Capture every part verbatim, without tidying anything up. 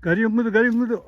ག་རེ་ཡོང་གི་འདུག་ག་རེ་ཡོང་གི་འདུག་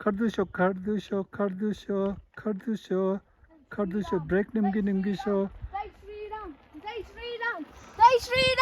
ཁར་དུ་ཤོག་ཁར་དུ་ཤོག་ཁར་དུ་ཤོག་ཁར་དུ་ཤོག་ཁར་དུ་ཤོག་བྷི་རེག་ཉིན་གི་ཉིན་གི་ཤོག Jai Shri Ram, Jai Shri Ram, Jai Shri Ram.